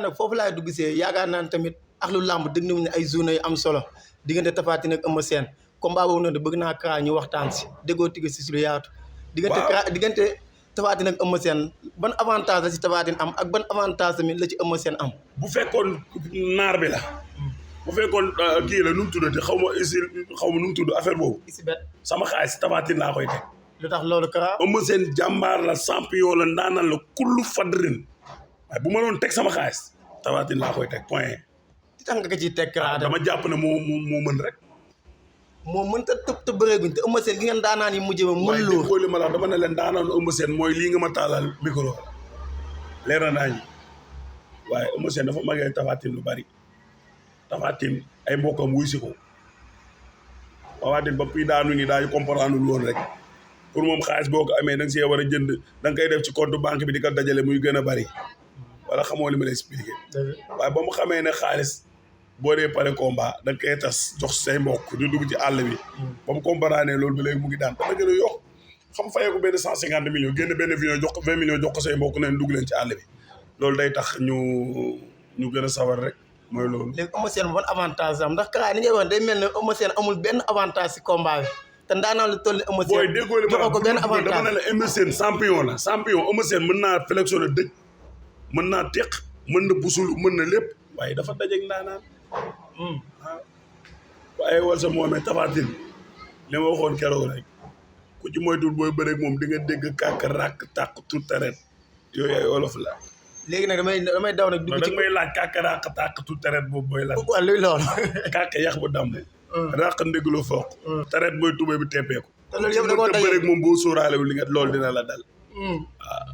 nag foofu laay dugg see yaakaar naa tamit ak lu làmb dëgg nañu ne ay journée yu am solo diggante Tapha Tine ak Eumeu Sène combat boobu noonu bëgg naa Kara ñu waxtaan si déggoo tigg si lu yaatu. diggante Tapha Tine ak Eumeu Sène ban avantage la si Tapha Tine am ak ban avantage tamit la ci Eumeu Sène am. bu fekkoon naar bi la. bu fekkoon kii la nu mu tuddati xaw ma nu mu tudd affaire boobu. sama xaalis Tapha Tine laa koy teg. lu tax loolu Kara. Eumeu Sène jàmbaar la champion la ndaanaan la kullu fadrin waaye bu ma doon teg sama xaalis Tapha Tine laa koy teg point. li tax nga ko ciy teg Kara dama jàpp ne moo mën rek. moo mën ta tëb te bëreeguñ te Eumeu Sène gi ngeen daanaan yi mujjee ba mën loo. waaye li ma la dama ne leen daanaan Eumeu Sène mooy lii nga ma taalal micro leer na naa ñu waaye Eumeu Sène dafa magee Tapha Tine lu bari Tapha Tine ay mbokkam wuy si ko Tapha Tine ba puis daanu ni daañu comprendre lu woon rek pour moom xaalis boo ko amee da nga see war a jënd da nga koy def ci compte banque bi di ko dajale muy gën a bari wala xamoo li ma lay expliqué. waaye ba mu xamee ne xaalis boo dee pare combat da nga koy tas jox say mbokk di dugg ci àll bi. ba mu comprendre loolu ba léegi mu ngi daan dana gën a yokk xam fayee ko benn 150 millions génn benn million jox ko 20 millions jox ko say mbokk neen dugg leen ci àll bi loolu day tax ñu gën a sawar rek mooy loolu. léegi Eumeu Sène ban avantage am ndax Kara ni ngay wax day mel ne Eumeu Sène amul benn avantage si combat bi te ndaanaan lu toll ni Eumeu Sène. booy déggoo li ma ko benn avantage dama ne la Eumeu Sène champion la champion Eumeu Sène mën naa flexionné dëj mën naa teq mën na busulu mën na lépp waaye dafa dajeeg ndaanaan. waaw waaye wal sa moomee Tapha Tine li ma waxoon keroog rek ku ci moytuwul booy bëreeg moom di nga dégg kàkk ràkk tàkk tout terrain yooyu ay olof la. léegi nag damay daw nag. dugg ci may laaj kàkk ràkk tàkk tout terrain boobu mooy lan. waaw luy loolu. kàkk yax bu damm. ràkk ndéglu foog. terrain mooy tubéy bi teppeeku. te loolu yëpp da koo daje bëreeg moom boo sóoraale li nga loolu dina la dal. waaw.